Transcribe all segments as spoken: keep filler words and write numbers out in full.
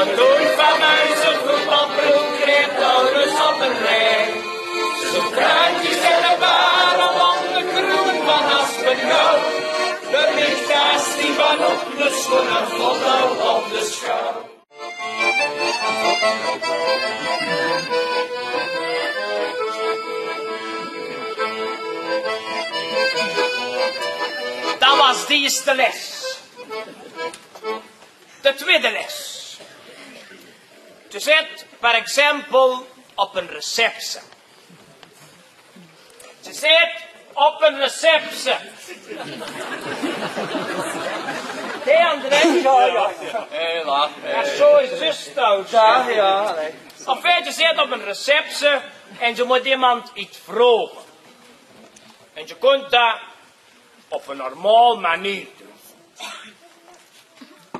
Toen van huis het verband kreeg alles op een rij. Zo'n krantjes en een ware lange kroon van Aspengouw. De lichtaas die van op de schoenen vond al op de schouw. Dat was de eerste les. De tweede les. Ze zit, per exempel, op een receptie. Ze zit op een receptie. Hé, André? Ja, ja. Hé, lach. Ja, zo is het, dus. Ja, ja, nee. Of weet je, ze zit op een receptie en ze moet iemand iets vragen. En ze kunt dat op een normaal manier doen.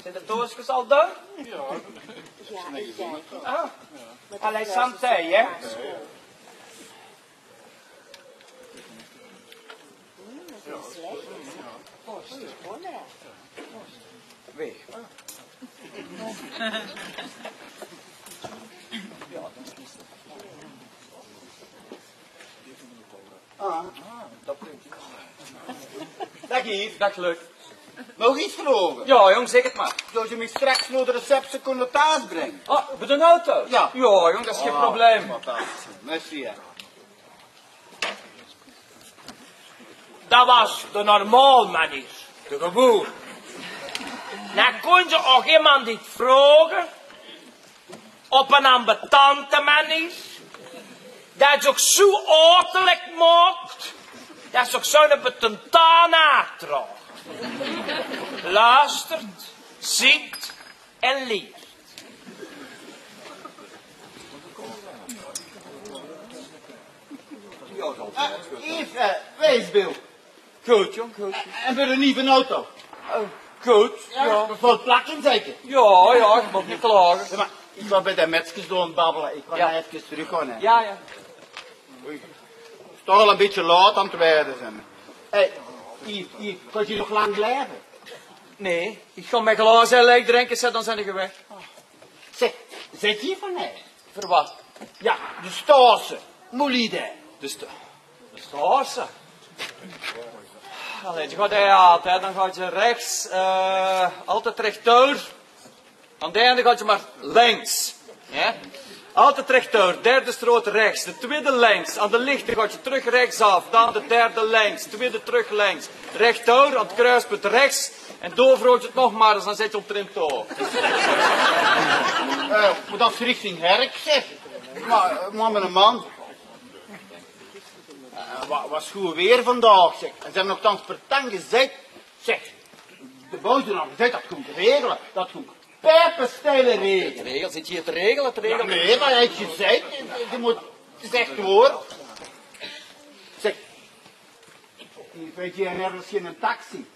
Zit het doosjes al daar? Ja. Ja, ik denk. Ah, allez, santé, hè? Mm, dat is lekker. Borst, hoor. Weg. Ah, dat klinkt. Dag Yves. Dag Luc. Mag ik iets vragen? Ja, jong, zeg het maar. Zou je mij straks naar de receptie kunnen thuisbrengen? Ah, met de auto? Ja. Ja, jong, dat is geen probleem. Fantastisch. Merci, hè. Dat was de normaal manier. De gewoen. Dan kon ze ook iemand iets vragen op een ambetante manier. Dat ze ook zo oortelijk maakt. Dat ze ook zo'n betentaan aantrok. Luistert, ziet en leert. Ah, Yves, eh, wees Bill. Good, jong, good. En weer een nieuwe auto. Eh, good, ja. Vol plakken zeker? Ja, ja, ik mag niet klagen. Ja, maar ik was bij de metskes door aan het babbelen. Ik ga even teruggaan, hè. Ja, ja. Oei. Is toch al een beetje laat aan het worden, zeg maar. Hé, Yves, Yves, kan je nog lang blijven? Nee, ik ga mijn glazen leeg drinken, zeg, dan zijn ik weg. Zeg, zit je van mij? Voor wat? Ja, de Staarse. Moelide. De Sta-, de Staarse? Allee, je gaat er altijd, hè. Dan gaat je rechts, eh, altijd rechtdoor. Aan de ene gaat je maar links. Hè? Altijd rechtdoor. Derde straat rechts. De tweede links. Aan de lichte gaat je terug rechtsaf. Dan de derde links. Tweede terug links. Rechtdoor, aan het kruispunt rechts. En doorvroot je het nog maar eens, dan zit je omtrent door. Eh, maar dat is richting Herk, zeg. Maar, eh, maar mijn man. Eh, wa-, was goed weer vandaag, zeg. En ze hebben nogthans per tang gezegd, zeg, de bouwdeur al gezegd, dat komt regelen. Dat komt pijpenstelen regelen. Het regelt, zit hier te regelen, het regelt. Ja, nee, maar hij heeft gezegd, je, je moet, het is echt hoor. Zeg, weet je nergens geen taxi?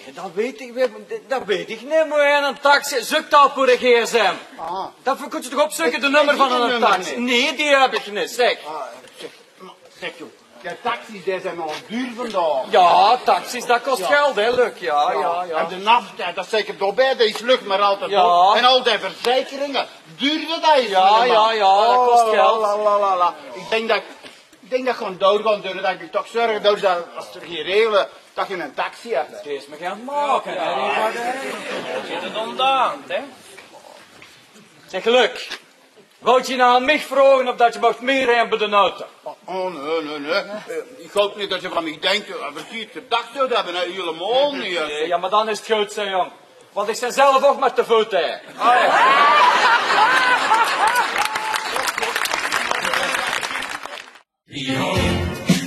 Nee, dat weet ik, dat weet ik niet, maar een taxi, zoek dat voor de gsm. Ah. Dat kun je toch opzoeken, de nummer van een taxi? Nee, die heb ik niet, zeg. Ah, zeg, maar, zeg joh, de taxis die zijn al duur vandaag. Ja, taxis, dat kost geld, hè, Luc? Ja, ja, ja. En de nafta, dat zeker doorbij, die is lucht maar altijd op. En al die verzekeringen, duurder dat is allemaal. Ja, ja, dat kost geld. Oh, la, la, la, la. Ik denk dat Ik denk dat gewoon doorgaan, dat ik toch zorg dat, dat als er geen regelen, dat je een taxi hebt. Het is me gaan maken, hè, die partij. Zit het ondaan, hè? Zeg, Luc, wou je nou aan mij vragen of dat je mocht meer hebben bij de auto? Oh, oh, nee, nee, nee. Eh, ik hoop niet dat je van mij denkt, eh, we ziet de dag zo hebben, hè. Helemaal niet, hè. Nee, ja, maar dan is het goed, zeg, jong. Want ik sta zelf ook maar te voet, hè. Hi ho,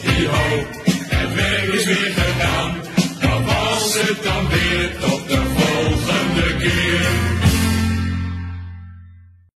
hi ho, het werk is weer gedaan. Dan was het dan weer tot de